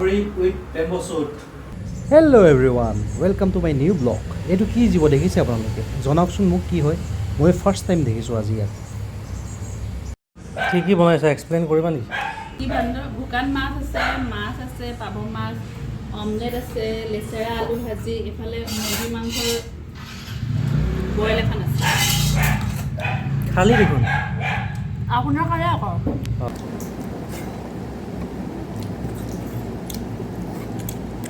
গাহৰি with bamboo shoot. Hello everyone, welcome to my new blog. এইটো কি জীৱ দেখিছে আপোনালোকে? জনাওকচোন মোক কি হয়। মই ফাৰ্ষ্ট টাইম দেখিছোঁ আজি ইয়াত। কি কি বনাইছা, এক্সপ্লেইন কৰিবা নেকি? কি বান্দৰ, শুকান মাছ আছে, মাছ আছে, পাভ মাছ, অমলেট আছে, লেচেৰা আলু ভাজি, এইফালে মুৰ্গী মাংসৰ বইল এখন আছে। খালী দেখোন। আপোনাৰ কাৰণে আকৌ।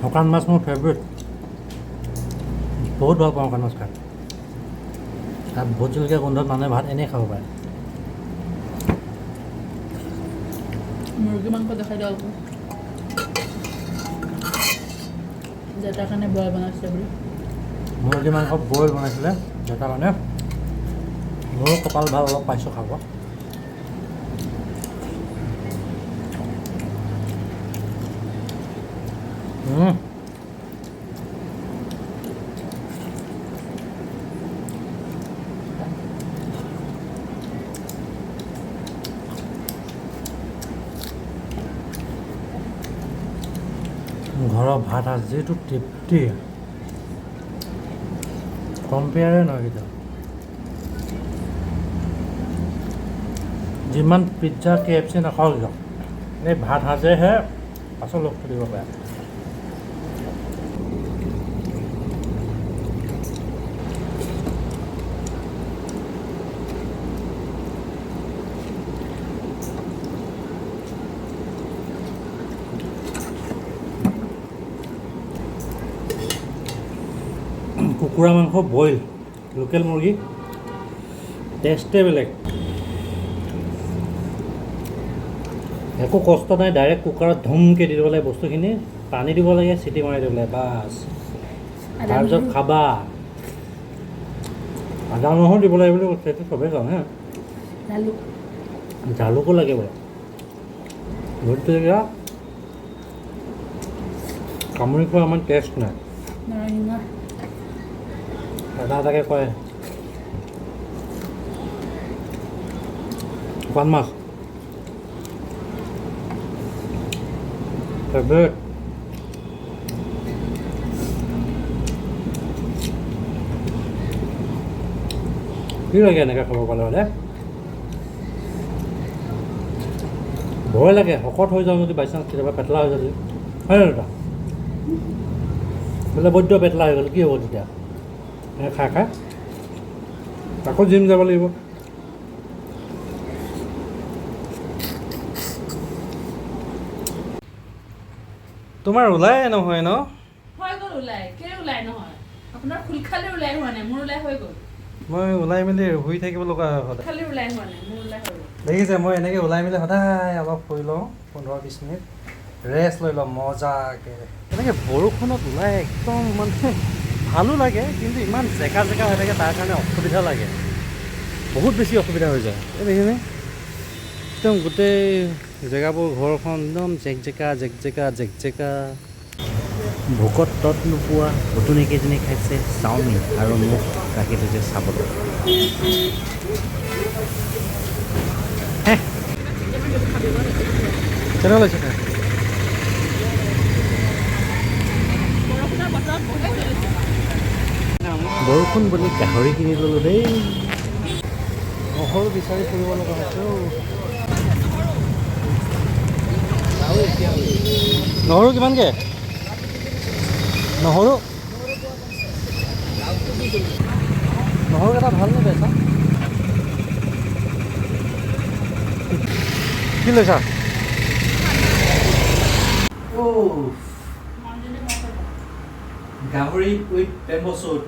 শুকান মাছ মোৰ ফেভৰেট। বহুত ভাল পাওঁ শুকান মাছ খাই। তাত ভোট জলকীয়া গোন্ধত মানুহে ভাত এনেই খাব পাৰে। মুৰ্গী মাংস দেখাই দিয়ক আকৌ, দেউতাৰ কাৰণে বইল বনাইছে বুলি। মুৰ্গী মাংস বইল বনাইছিলে দেউতাৰ কাৰণে। মোৰো কপাল ভাল, অলপ পাইছোঁ খাব। ঘৰৰ ভাত সাজ যিটো তৃপ্তি, কম্পেয়াৰে নহয় কেতিয়াও। যিমান পিজ্জা, কেএফচি নাখাওঁ কিয়, এই ভাত সাজেহে আচল লুকটো দিব পাৰে। কুকুৰা মাংস বইল, লোকেল মুৰ্গী, টেষ্টে বেলেগ। একো কষ্ট নাই, ডাইৰেক্ট কুকাৰত ধুমকৈ দি দিব লাগে বস্তুখিনি, পানী দিব লাগে, চিটি মাৰি দিব লাগে, বাছ। তাৰপিছত খাবা। আদা নহৰু দিব লাগে বুলি কৈছে, সেইটো চবেই জানে। জালুক। জালুকো লাগে বোলে। ভোট জলকীয়া কামুৰি খোৱা ইমান টেষ্ট নাই। নৰসিংহ। এটা এটাকৈ কয়। শুকান মাছ ফেভৰেট। কি লাগে এনেকৈ খাব পালে হ'লে। ভয় লাগে শকত হৈ যাওঁ যদি বাই চান্স কেতিয়াবা, পেটলা হৈ যাওঁ যদি। হয় নহয় দাদা? বোলে বৈদ্য পেটলা হৈ গ'ল, কি হ'ব তেতিয়া? এনেকৈ খাই খাই আকৌ জিম যাব লাগিব। তোমাৰ ওলাই নহয় ন? হৈ গ'ল ওলাই। কেলে ওলাই নহয়? আপোনাৰ খোল খালে ওলাই হোৱা নাই, মোৰ ওলাই হৈ গ'ল। মই ওলাই মেলি শুই থাকিব লগা হয় সদায়। খালি ওলাই হোৱা নাই, মোৰ ওলাই হৈ গ'ল। দেখিছে, মই এনেকৈ ওলাই মেলি সদায় অলপ শুই লওঁ, 15-20 মিনিট ৰেষ্ট লৈ লওঁ মজাকৈ। এনেকৈ বৰষুণত ওলাই একদম মানে ভালো লাগে, কিন্তু ইমান জেকা জেকা হৈ থাকে, তাৰ কাৰণে অসুবিধা লাগে, বহুত বেছি অসুবিধা হৈ যায়। এই দেখিছেনে, একদম গোটেই জেগাবোৰ, ঘৰখন একদম জেক জেকা জেক জেকা জেক জেকা। ভোকত তত নোপোৱা ভুটুনীকেইজনী খাইছে চাওমিন আৰু মোক ৰাখি থৈছে চাবলৈ। কেনেকুৱা লাগিছে খাই? বৰষুণৰ বতৰত বহুত চলিছে। বৰষুণ বুলি গাহৰি কিনি ল'লোঁ দেই। নহৰু বিচাৰি ফুৰিব লগা হৈছে অ'। নহৰু কিমানকৈ? নহৰু নহৰুকেইটা ভালনে বেচা? কি লৈছা? গাহৰি উইথ বেম্বো শ্বুট।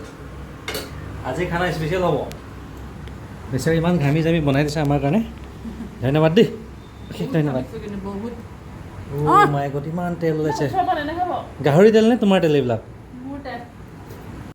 আজি খানা স্পেচিয়েল হ'ব। বেচেৰা ইমান ঘামি জামি বনাই দিছে আমাৰ কাৰণে, ধন্যবাদ দেই, অশেষ ধন্যবাদ। কিন্তু বহুত অ' মাই গড, ইমান তেল ওলাইছে। ওচৰৰ পৰা নেদেখাব। গাহৰি তেল নে তোমাৰ তেল এইবিলাক?